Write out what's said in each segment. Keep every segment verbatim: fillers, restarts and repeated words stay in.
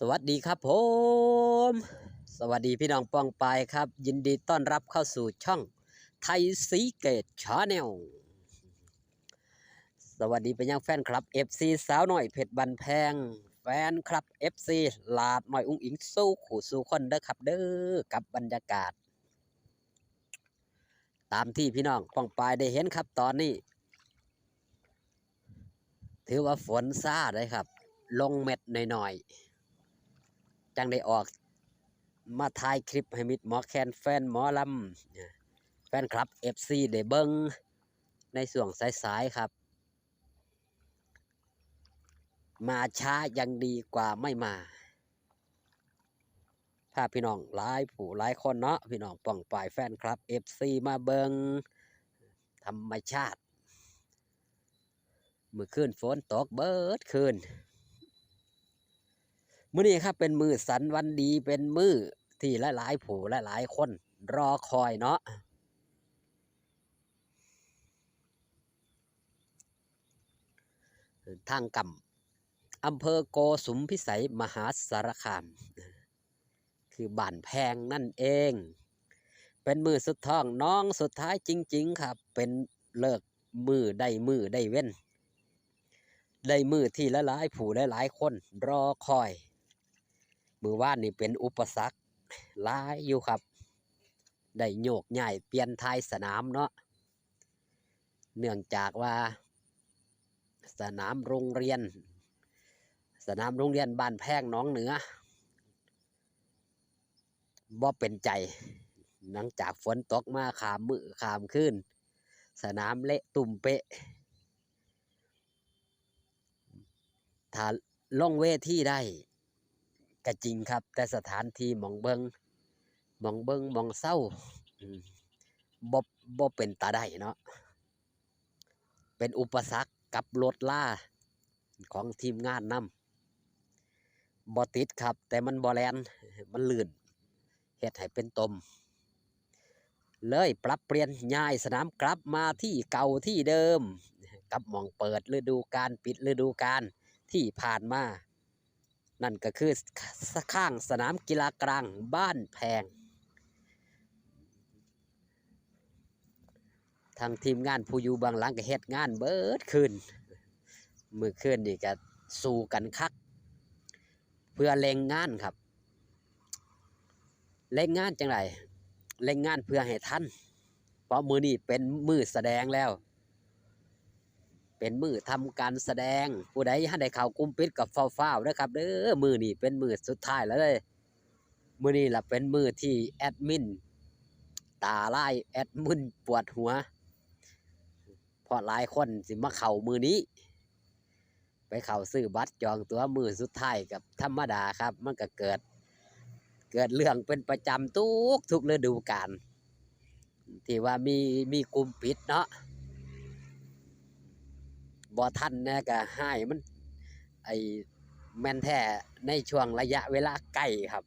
สวัสดีครับผม สวัสดีพี่น้องป้องปายครับ ยินดีต้อนรับเข้าสู่ช่องไทยศรีเกตชาแนล สวัสดีไปยังแฟนคลับ เอฟซี สาวน้อยเพชรบ้านแพง แฟนคลับ เอฟซี หลาดน้อยอุ๋งอิ๋งสู้คู่สู้คนเด้อครับเด้อ กับบรรยากาศ ตามที่พี่น้องป้องปายได้เห็นครับตอนนี้ ถือว่าฝนซาเลยครับ ลงเม็ดหน่อยๆ จังได้ออกมาถ่ายคลิปให้มิตรหมอแคนแฟนหมอลำ แฟนคลับ เอฟซี ได้เบิ่งในช่วงสายๆ ครับ มาช้ายังดีกว่าไม่มา พาพี่น้องหลายผู้หลายคนเนาะ พี่น้องป้องปายแฟนคลับ เอฟซี มาเบิ่งธรรมชาติ มื้อคืนฝนตกเบิดคืน มื้อนี้ครับเป็นมื้อสันวันดี เป็นมื้อที่หลายๆ ผู้หลายๆ คนรอคอยเนาะ ทางกำ อำเภอโกสุมพิสัย มหาสารคาม คือบ้านแพงนั่นเอง เป็นมื้อสุดท้องน้องสุดท้ายจริงๆ ครับ เป็นฤกษ์มื้อได้มื้อได้เว้น ได้มื้อที่หลายๆ ผู้หลายๆ คนรอคอย มื้อวานนี่เป็นอุปสรรคหลายอยู่ครับ ได้โยกย้ายเปลี่ยนถ่ายสนามเนาะ เนื่องจากว่าสนามโรงเรียน สนามโรงเรียนบ้านแพงหนองเหนือ บ่เป็นใจ หลังจากฝนตกมาข้ามมื้อข้ามคืน สนามเละตุ้มเป๊ะ ถ้าลงเวทีได้ก็จริงครับ แต่สถานที่หม่องเบิ่ง หม่องเบิ่งหม่องเซา อืม บ่ บ่เป็นตาได้เนาะ เป็นอุปสรรคกับรถลาของทีมงานนำ บ่ติดครับ แต่มันบ่แล่น มันลื่น เฮ็ดให้เป็นตม เลยปรับเปลี่ยนย้ายสนามกลับมาที่เก่าที่เดิม กับหม่องเปิดฤดูกาล ปิดฤดูกาลที่ผ่านมา นั่นก็คือข้างสนามกีฬากลางบ้านแพง ทางทีมงานผู้อยู่เบื้องหลังก็เฮ็ดงานเบิดคืน มื้อคืนนี่ก็สู้กันคัก เพื่อเร่งงานครับ เร่งงานจั่งใด เร่งงานเพื่อให้ทัน เพราะมื้อนี้เป็นมื้อแสดงแล้ว เป็นมื้อทำการแสดง ผู้ใดทันได้เข้ากลุ่มปิดก็ฟ้าวๆ เด้อครับเด้อ มื้อนี้เป็นมื้อสุดท้ายแล้วเด้อ มื้อนี้ล่ะเป็นมื้อที่แอดมินตาลาย แอดมินปวดหัว เพราะหลายคนสิมาเข้ามื้อนี้ ไปเข้าซื้อบัตรจองตั๋วมื้อสุดท้ายก็ธรรมดาครับ มันก็เกิด เกิดเรื่องเป็นประจำทุก ทุกฤดูกาล ที่ว่ามี มีกลุ่มปิดเนาะ บ่ทันแหน่ก็ฮ้ายมัน ไอ้ แม่นแท้ในช่วงระยะเวลาใกล้ครับ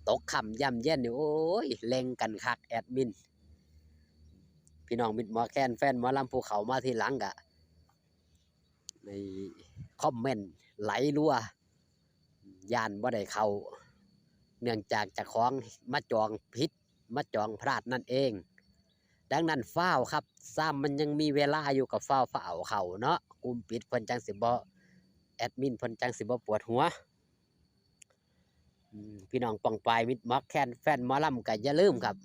ตกค่ำย่ำเย็นนี่ โอ้ย เร่งกันคักแอดมิน พี่น้องมิตรหมอแคนแฟนหมอลำผู้เข้ามาทีหลังก็ ในคอมเมนต์ไหลรัว ย้านบ่ได้เข้า เนื่องจากเจ้าของมาจองผิด มาจองพลาดนั่นเอง ดังนั้นฟ้าวครับ ซ้ำมันยังมีเวลาอยู่ก็ฟ้าว ฟ้าวเข้าเนาะ กลุ่มปิดเพิ่นจั่งสิบ่ แอดมินเพิ่นจั่งสิบ่ปวดหัว อืม พี่น้องป้องปายมิตรหมอแคนแฟนหมอลำก็อย่าลืมครับ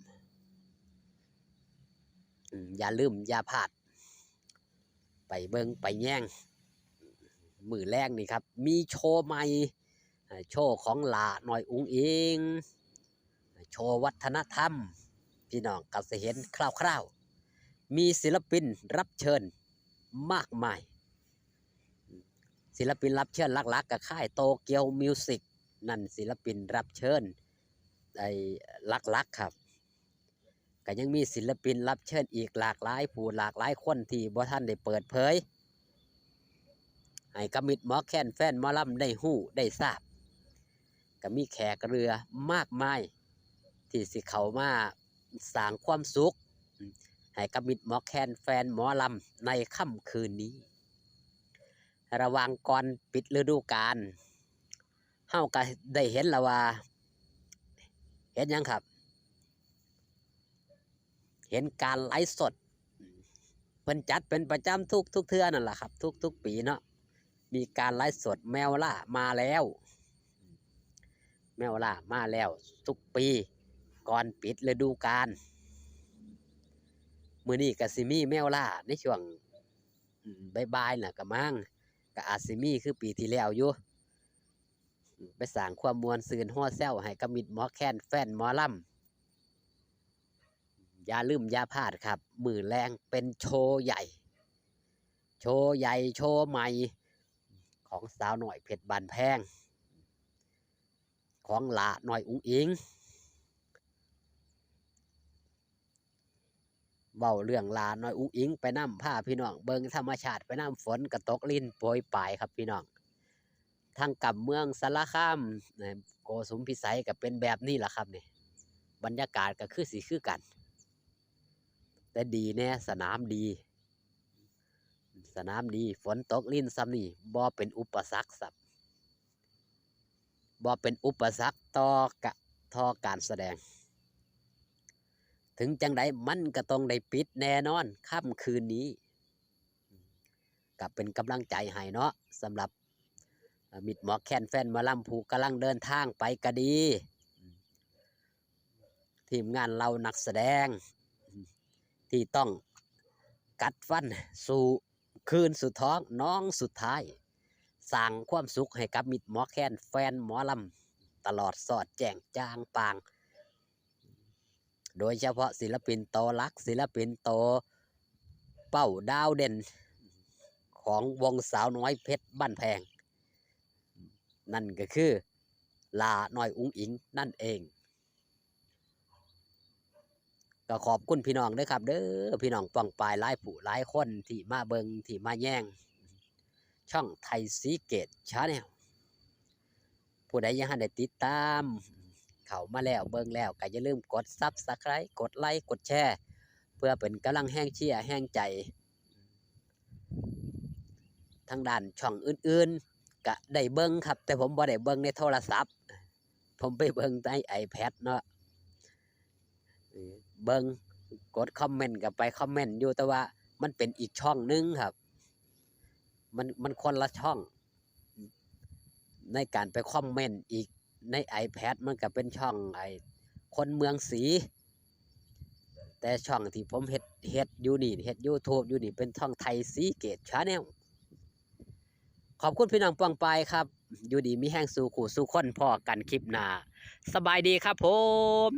อืม อย่าลืมอย่าพลาด ไปเบิ่งไปแยง มื้อแลงนี่ครับ มีโชว์ใหม่ อ่า โชว์ของหล้าน้อยอุ๋งอิ๋ง โชว์วัฒนธรรม พี่น้องก็สิเห็นคร่าวๆ มีศิลปินรับเชิญมากมาย ศิลปินรับเชิญหลักๆ ก็ค่ายโตเกียวมิวสิก นั่นศิลปินรับเชิญ ไอ้ หลักๆ ครับ ก็ยังมีศิลปินรับเชิญอีกหลากหลายผู้หลากหลายคนที่บ่ทันได้เปิดเผย ให้กับมิตรหมอแคนแฟนหมอลำได้ฮู้ได้ทราบ ก็มีแขกเรือมากมาย ที่สิเข้ามาสร้างความสุข ให้กับมิตรหมอแคนแฟนหมอลำในค่ำคืนนี้ ระหว่างก่อนปิดฤดูกาล เฮาก็ได้เห็นแล้วว่า เห็นหยังครับ เห็นการไลฟ์สด เพิ่นจัดเป็นประจำทุกทุกเทื่อนั่นล่ะครับ ทุกทุกปีเนาะ มีการไลฟ์สดแมวล่ามาแล้ว แมวล่ามาแล้วทุกปี ก่อนปิดฤดูกาล มื้อนี้ก็สิมีแมวล่าในช่วง อืม บ่ายๆน่ะก็มั้ง ก็อาจสิมีคือปีที่แล้วอยู่ ไปสร้างความม่วนซื่นฮอแซวให้กับมิตรหมอแคนแฟนหมอลำ อย่าลืมอย่าพลาดครับ มื้อแลงเป็นโชว์ใหญ่ โชว์ใหญ่โชว์ใหม่ ของสาวน้อยเพชรบ้านแพง ของหล้าน้อยอุ๋งอิ๋ง เว้าเรื่องหล้าน้อยอุ๋งอิ๋งไปนำ พาพี่น้องเบิ่งธรรมชาติไปนำ ฝนก็ตกรินโปรยปรายครับพี่น้อง ทางกำเมืองสารคาม โกสุมพิสัยก็เป็นแบบนี้ล่ะครับนี่ บรรยากาศก็คือสิคือกัน แต่ดีแน่ สนามดี สนามดี ฝนตกรินส่ำนี่ บ่เป็นอุปสรรคซ้ำ บ่เป็นอุปสรรคต่อกะ ต่อการแสดง ถึงจั่งใดมันก็ต้องได้ปิดแน่นอน ค่ำคืนนี้ ก็เป็นกำลังใจให้เนาะ สำหรับ เอ่อ มิตรหมอแคนแฟนหมอลำ ผู้กำลังเดินทางไปก็ดี ทีมงานเหล่านักแสดง ที่ต้องกัดฟันสู้คืนสุดท้องน้องสุดท้าย สร้างความสุขให้กับมิตรหมอแคนแฟนหมอลำ ตลอดสอดแจ้งจ่างป่าง โดยเฉพาะศิลปินโตหลัก ศิลปินโตเป้าดาวเด่น ของวงสาวน้อยเพชรบ้านแพง นั่นก็คือหล้าน้อยอุ๋งอิ๋งนั่นเอง ก็ขอบคุณพี่น้องเด้อครับเด้อ พี่น้องป้องปายหลายผู้หลายคนที่มาเบิ่งที่มาแยง ช่องไทยศรีเกต Channel ผู้ใดยังบ่ทันได้ติดตาม เข้ามาแล้วเบิ่งแล้วก็อย่าลืมกด Subscribe กดไลค์กดแชร์ เพื่อเป็นกำลังแฮงเชียร์แฮงใจ ทางด้านช่องอื่นๆ ก็ได้เบิ่งครับ แต่ผมบ่ได้เบิ่งในโทรศัพท์ ผมไปเบิ่งใน iPad เนาะ เออ เบิ่ง กดคอมเมนต์ก็ไปคอมเมนต์อยู่ แต่ว่ามันเป็นอีกช่องหนึ่งครับ มัน มันคนละช่อง ในการไปคอมเมนต์อีกใน iPad มันก็เป็นช่องไอ้คนเมืองศรี แต่ช่องที่ผมเฮ็ด เฮ็ดอยู่นี่ เฮ็ด YouTube อยู่นี่เป็นช่องไทยศรีเกต Channel ขอบคุณพี่น้องป้องปายครับ อยู่ดีมีแฮงสู่คู่สู่คน พ้อกันคลิปหน้า สบายดีครับผม